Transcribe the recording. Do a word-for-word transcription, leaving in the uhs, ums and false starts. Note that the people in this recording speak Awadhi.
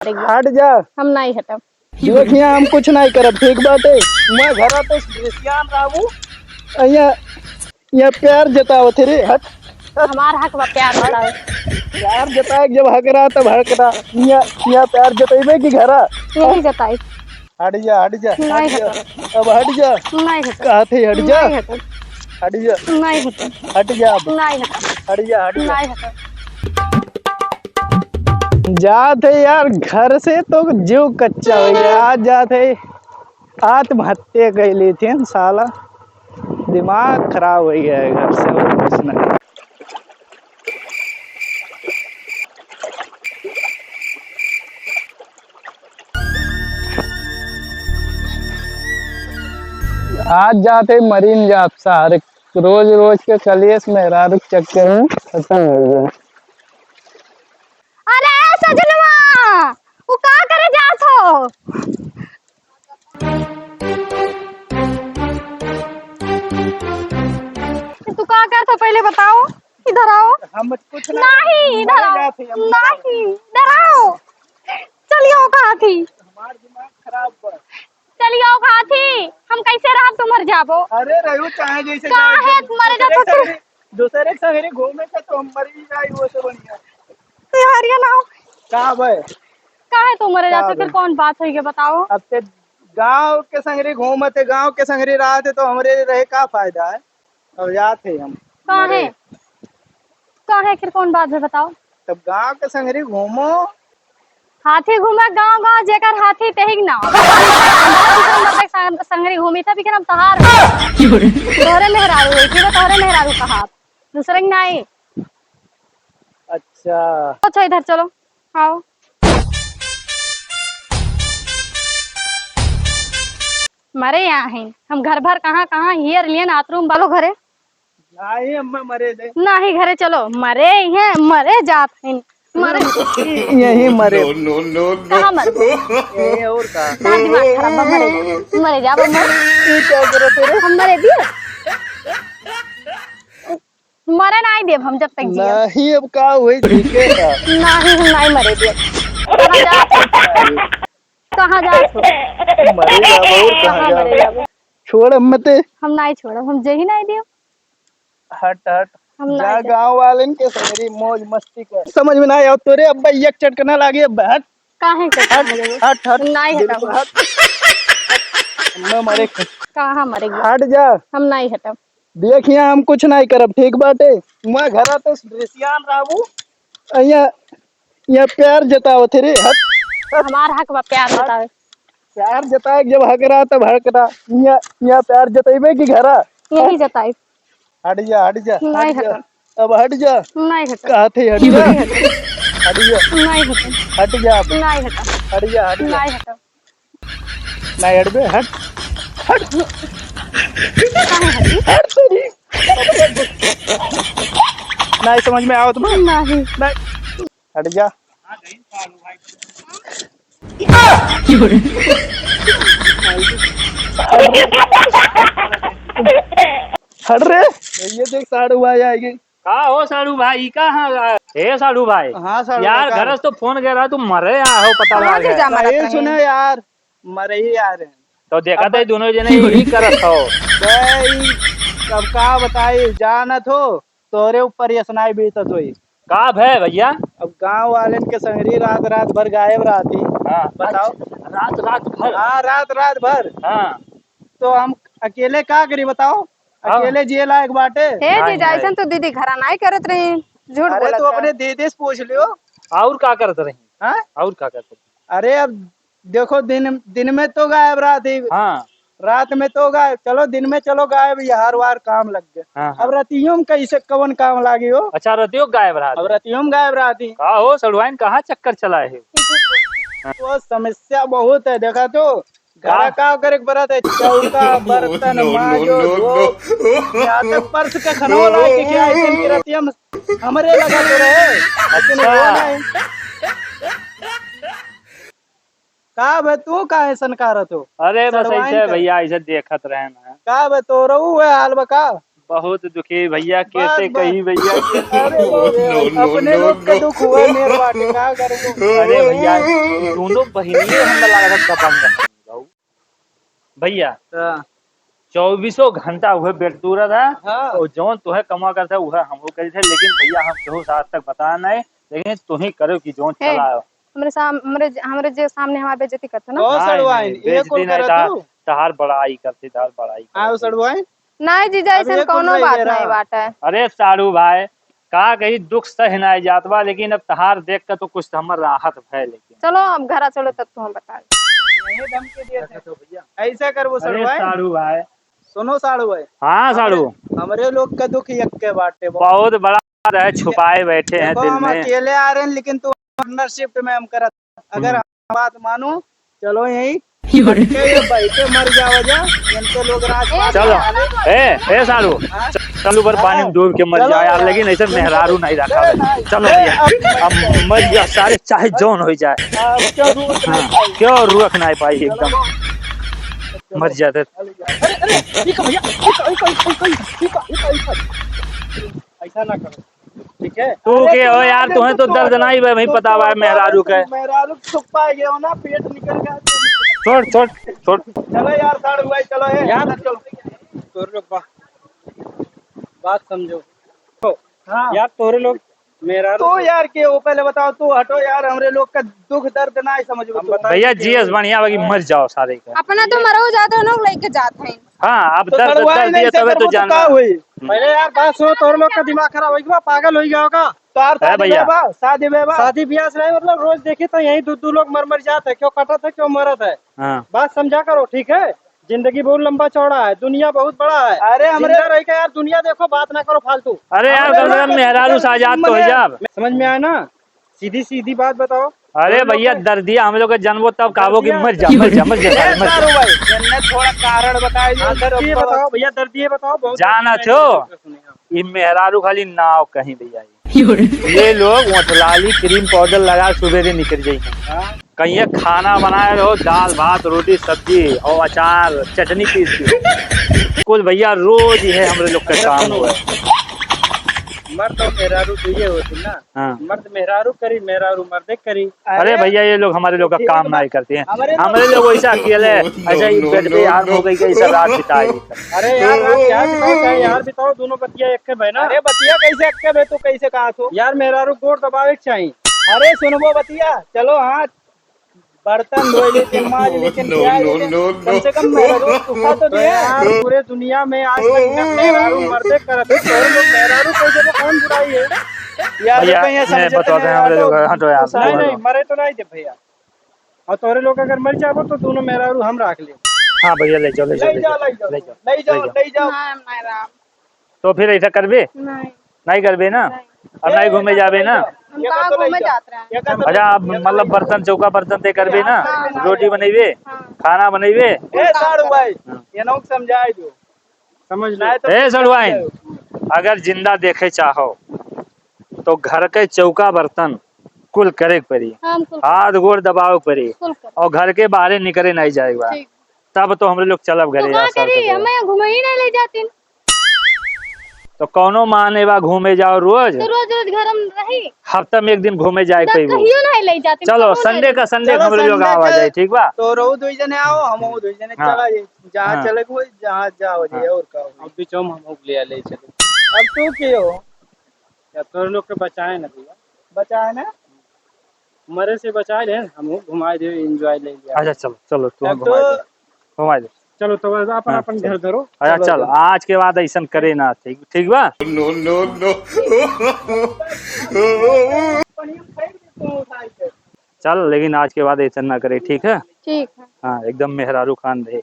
हट जा। हम नाहीं हटब। देख, यहाँ हम कुछ नाहीं करब, ठीक बाटे? मैं घरा तो रिसियान रहबू। यहाँ, यहाँ प्यार जतावत है रे, हट। हमार हक बा प्यार जतावे। प्यार जताए के जब हक रहा, तब हक रहा। यहाँ, यहाँ प्यार जतइबे कि घरा? यही जताई। हट जा, हट जा, नहीं हट जा। हटब। अब हट जा। नहीं हटब। कहत है हट जा। नहीं हटब। हट जा। नहीं हटब। हट जा अब। नहीं हटब। हट जा, हट जा। नहीं हटब। जात है यार, घर से तो जीव कच्चा होइ गया। आज जात है, आत्महत्या कइ लेथिन साला। दिमाग खराब होइ गया है घर से, और कुछ नहीं। आज जात है मरीन जाब सारे, रोज रोज के कलेश मेहरारू के चक्कर में खतम होइ गया। अरे सजनवा, वो का करे जात हो? तू का करत हो पहिले बताओ? इधर आओ। हम कुछ नहीं, नहीं, इधर आओ। जात है, हम नहीं, इधर आओ। चलियो कहा थी। हमार दिमाग खराब बा। चलियो कहा थी, हम कैसे रहब, तू मर जाबो। अरे रहो चाहे जैसे काहे जाओ, मरे जात हो दूसरे फिर? के संगे, दूसरे के संगे घूमे से तो हम मर ही जाए, वो से बढ़िया। तैयारियां ना हो। का बे? काहे तू मरे का जात हो, बे? फिर कौन बात हुई है बताओ? अब ते गाँव के संगरी घूमत है, गाँव के संगरी रहत है, तो हमरे रहे का फायदा है? अब जात है हम। काहे? मरे। काहे, फिर कौन बात है बताओ? तब गाँव के संगरी घूमो। हाथी घूमे गाँव गाँव, जेकर हाथी तेहिक ना। संग-, संगरी घूमी था, बिकरम तहार। तोहरे मेहरारू है, ठीक है, तोहरे मेहरारू कहा। दूसरे के नाई। अच्छा। अच्छा, इधर चलो। आओ। मरे यहाँ हैं। हम घर भर कहाँ, कहाँ हेर लियन आतरूम बालो घरे। नाही अम्मा मरे दे। नाही घरे चलो। मरे हैं, मरे जात हैं। मरे। यही मरे। No, no, no, no। कहाँ मरे? यही और का? कहाँ दिमाग खराब बा? मरे जा। मरे जा, मरे। ये क्या करत है रे? हम मरे दिए। मरे नाहीं देब हम जब तक जियब। नाहीं, अब का होई, ठीक है का? नाहीं, हम नाहीं मरे देब। कहाँ जात हो? कहाँ जात हो? मरे जाब और कहाँ कहाँ जाब? मरे जाब? छोड़ हम मते। हम नाहीं छोड़ब, हम जेही नाहीं देब। हट, हट। हम जा नाहीं देब। गाँव वालन के संगरी मौज मस्ती कर। समझ में नाहीं आवत तोरे, अब्बा एक चटकना लागे, अब्बा हट। काहे के हट, हट, हट। नाहीं हटब। बिल्कुल हट। मैं मरे। कहाँ मरे? हट जा। हम नाहीं हटब। देख, यहाँ हम कुछ नाहीं करब, ठीक बाटे? मैं घरा तो रिसियान रहबू, यहाँ, यहाँ प्यार जतावत है रे, हट, हट। हमार हक बा प्यार हट। जतावे। प्यार जताए के जब हक रहा, तब हक रहा। यहाँ, यहाँ प्यार जतइबे कि घरा? यही जताई। हट जा, हट जा, नहीं हट जा। हटब। अब हट जा। नहीं हटब। कहा थे हट जा। नहीं हटब। हट जा। नहीं हटब। हट जा अब। नहीं हटब। हट जा, हट जा। नहीं हटब। नहीं हटबे, हट। हट। काहे हटी? हट तेरी। नहीं समझ में आवत बा। नहीं। नहीं। हट जा। हट रे। ये देख साढ़ू भाई आएगी। का हो साढ़ू भाई, कहाँ? हे साढ़ू भाई। हाँ, साढ़ू यार, भाई, का? घर से तो फोन गया रहा, तुम मरे यहाँ हो, पता कहाँ लगा से है। जा मरत नहीं, रहे? सुनो यार, मरे ही आ रहे हैं। तो देखा अब था, दोनों जने यही करत हो। भाई, अब का बताई, जानत हो, तोरे ऊपर ये सुनाई बीतत होई। का भय भैया? अब गाँव वालन के संगरी रात, रात भर गायब रहती। हाँ। बताओ। अच्छा, रात, रात भर? हाँ, रात, रात भर। हाँ। तो हम अकेले का करी बताओ? हाँ। अकेले जिए लायक बाटे? हे हाँ, जीजा, हाँ। ऐसन तो दीदी घरा नाहीं करत रही, झूठ अरे बोलत तू है। अपने दीदी से पूछ लियो। और का करत रही? हाँ? और का करत रही? अरे अब देखो, दिन, दिन में तो गायब रहती। हाँ। रात में तो गायब, चलो दिन में चलो गायब, ये हर बार काम लग गए। हाँ, हाँ। अब रतियों में कैसे कवन काम लागी हो? अच्छा, रतियों गायब रहती। अब रतियों में गायब रहती। का हो सड़ुआइन, कहाँ चक्कर चलाए हो? वो समस्या बहुत है, देखा तो घरा का? का करे के पड़त है, चौका, बर्तन, no, no, माजो, no, धो, no। यहाँ तक पर्स का खाना वाला है कि क्या, इतनी रतिया में हमरे लगा तो रहे, लेकिन अच्छा। वो नहीं। का बे, तू का ऐसन करत हो? अरे बस सड़वाइन ऐसे कर। भैया, ऐसे देखत रहे ना। का बे, तोरऊ है हाल बा का? बहुत दुखी भैया, कैसे बस, बस। कही भैया? अरे, अपने लोग के दुख हुआ, मेर बाटे, का करबो? अरे भैया, दोनों बहिनिये हम लगा रहा दबंग। भैया, हाँ। चउबीसों घंटा उहे बेड तूरा था, हाँ। और जौन तोहे कमा करता है, उहे हमहू करी थे, लेकिन भैया, हम केहू से आज तक बताया नहीं, लेकिन तू ही करो कि जौन हे, चलाओ। हमरे साम-, हमरे ज-, हमरे जे सामने हमार बेइज्जती करता ना। ओ हाँ, सड़ुआइन, नहीं, ये बेइज्जती कौन नहीं, करत तहार, तू? तहार बड़ाई करती, तहार बड़ाई आओ करती। सड़ुआइन। नहीं जीजा, अब ऐसन ये कौन कौनो रह बात गया? नहीं बाटे। अरे साढ़ू भाई, का कही, दुख सह नाई जात बा, लेकिन अब तहार देख के तो कुछ तो हमर राहत भय, लेकिन। चलो, अब घरा चलो, तब तो हम बता देब। यही धमकी दिए थे। ऐसा कर वो अरे सड़ुआइन। साढ़ू भाई। सुनो साढ़ू भाई। हाँ साढ़ू। हमरे, हमरे लोग का दुख यक्के बाटे, बहुत। बहुत बड़ा है, छुपाए बैठे हैं देखो, दिल हम में। अकेले आ रहे हैं, लेकिन तू पार्टनरशिप में हम करत। अगर हम्म। बात मानो, चलो यहीं बैठ के मर जावा जा, इनके लोग राज चलो, ए, ए साढ़ू, हाँ। चल ऊपर पानी में डूब के मर जाओ यार, लेकिन ऐसे मेहरारू नहीं रखा है। चलो भैया, अब मर जा सारे, चाहे जौन हो जाए। हाँ, क्यों रुक नहीं पाई? क्यों रुक नहीं पाई एकदम? मर जाते। अरे, अरे, ये का भैया, ये का, ये का, ये का, ये का, ये का, ये का। ऐसा ना करो। ठीक है? तू अरे के हो यार, तुहें तो दर्द नहीं बे, वहीं पता बा मेहरारू के। मेहरारू के सुख पाए गए हो ना, पेट निकल गया। छोड़, छोड़, छोड़। चलो यार, साढ़ू भाई, चलो, ए, यार, चलो। तोरे लोग बा-, बात समझो। हाँ। यार, तोरे लोग मेहरारू तो यार के हो, पहले बताओ, तू हटो यार, हमरे लोग का दुख दर्द ना समझ में हम तू। बताओ भैया, कि जीएस बढ़िया बाकी मर जाओ सारे का। अपना तो मरो जाते हो, लोग लेके जाते हैं। हाँ, अब तो दर्द, सड़ुआइन दर्द नहीं दिया से तबे तो करबो तो जान का रहा। हुई? हम्म। पहले यार बात सुनो, तोहरे लोग का दिमाग खराब हो गया, पागल हो गया होगा। तो यार है शादी भैया। ब्याह बा, शादी ब्याह बा। शादी ब्याह से नहीं, मतलब रोज देखी तो यही दू दू लोग मर मर जात है, क्यों कटत है, क्यों मरत है। हाँ। बात समझा करो, ठीक है? जिंदगी बहुत लंबा चौड़ा है, दुनिया बहुत बड़ा है। अरे हमरे जिंदा रह के यार दुनिया देखो, बात ना करो फालतू। अरे यार, हमरे कम से कम लोग मेहरारू से आजाद तो हो मने जाब। समझ में आया ना? सीधी सीधी बात बताओ। अरे भैया, दर्दिया हम लोग के जनबो तब कहबो कि दर्दिया। मर जा, मर जा, मर जा, ए, मर जा। सारू भाई, इनने थोड़ा कारण बताई दो, हाँ, दर्दिया बताओ भैया, दर्दिया बताओ, बहुत जानत हो, ई मेहरारू खाली नाव कहीं भैया। ये लोग ओठलाली cream powder लगा सुबेरे निकल जाई। हाँ। कहीं खाना बनाए रहो, दाल, भात, रोटी, सब्जी और अचार, चटनी पीस के। कुल भैया रोज ये हमरे लोग का काम हुआ है। मर्द और मेहरारू तो ये होती ना। हाँ। मर्द मेहरारू करी, मेहरारू मर्दे करी। अरे अरे भैया, ये लोग हमारे लोग का ठीक काम बा। नहीं करते हैं। हमारे लोग हमरे लोग वैसा अकेले, ऐसा ही बेड पे आराम हो गई, कैसा रात बिताए। अरे यार, रात यहाँ बिताओ, चाहे यहाँ बिताओ, दोनों बतिया एक के बे ना। अरे बतिया कैसे एक के बे, तू कैसे कहा तू? यार, मेहरारू गोड़ दबावे के चाहिए। अरे सुनबो बतिया, चलो हाँ, बर्तन धोए लेकिन, माज लेकिन, खियाए लेकिन, कम से कम मेहरारू सुखा तो तो दे। यार, पूरे दुनिया में आज तक ना मेहरारू मर्दे करत है, तो लोग मेहरारू को जब कौन बुराई है? यार, भैया, तो कहीं मैं समझे बता तो दें, नहीं हमरे लोग, यार। हटो यार। नहीं, नहीं, मरे तो नहीं दे भैया। और तोरे लोग अगर मर जाबो तो दोनों मेहरारू हम राख लेब। हाँ भैया, ले जाओ, ले जाओ, ले ले जाओ, जाओ, ले जाओ, ले जाओ, ले जाओ, ले जाओ। ना, ना, राम। तो फिर ऐसा करबे? नहीं। नहीं करबे ना? नहीं। अब नहीं घूमे जाबे ना? हम कहाँ घूमे जात रहे हैं? अच्छा, अब मतलब बर्तन, चौका बर्तन ते करबे ना? हाँ, हाँ। रोटी बनैबे? हाँ। खाना बनैबे? ए, साढ़ू भाई, हाँ। ये लोग समझाए दो। समझ लो। नहीं तो ए, सड़ुआइन, अगर जिंदा देखे चाहो, तो घर के चौका बर्तन कुल करे के पड़ी, हाँ, हम कुल हाथ गोड़ दबावे के पड़ी, कुल करे। और घर के बाहरे निकरे नहीं जाए के बा। ठीक। तब तो हमरे लोग चलब तो घरे का यार, सब करी? जगह। हमें घूमे ही नहीं ले जाती। तो कौनो माने बा घूमे जाओ रोज? तो रोज रोज घर में रही? हफ्ता में एक दिन घूमे जाए तो कोई वो। कहियो नहीं ले जाती, चलो, कौन Sunday नहीं? का Sunday चलो, हमरे लोग Sunday आवा के जाए, ठीक बा? तो रहो दो जने आओ, हम दो जने हाँ। चला जाए, जहाँ हाँ। चले के होई, जहाँ जाओ जाए, हाँ। और का होई? अब बीच में हम लोग ले ले चले। अब तू के हो? या तोर लोग के बचाए ना भैया। बचाए ना? मरे से बचाए ले, हम घुमाए दे, enjoy ले लिया। अच्छा, चलो, चलो, तू अब घुमाए तो दे। घुमाए दे। चलो, तो बस अपन, हाँ, अपन चलो। घर धरो। अच्छा, चलो, चल, चलो। आज के बाद ऐसन करे ना, ठीक, ठीक बा? No, no, no। चल, लेकिन आज के बाद ऐसन ना करे, ठीक है? ठीक है। हाँ, एकदम मेहरारू खान रहे।